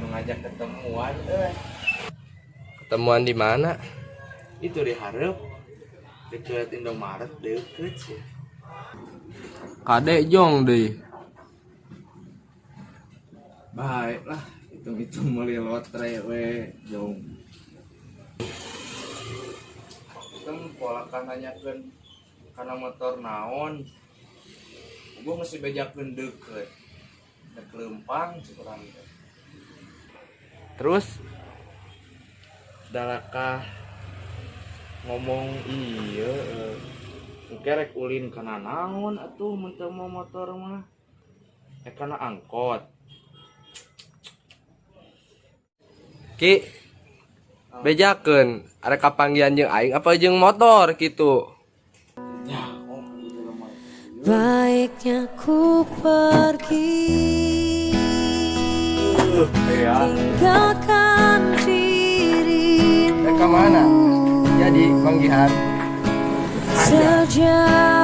Ngajak ketemuan eh. Ketemuan di mana? Itu di hareup, deket Indomaret, deket sih. Kade jong deh. Baiklah, hitung-hitung meuli lotre we jong. Tempo lah nanyakeun kana motor naon. Gua mesti bejakeun deket. Dek leumpang cek urang teh. Terus? Dalakah ngomong iya engke rek ulin kana naon atuh mun teu mau motor mah, kana angkot. Ki, bejakeun arek kapanggihan jeung aing apa jeung motor gitu? Ya, oh, gitu mah. Baiknya ku pergi. Iya. Tinggalkan dirimu. Rek ka mana? Jadi manggihan. Sejauh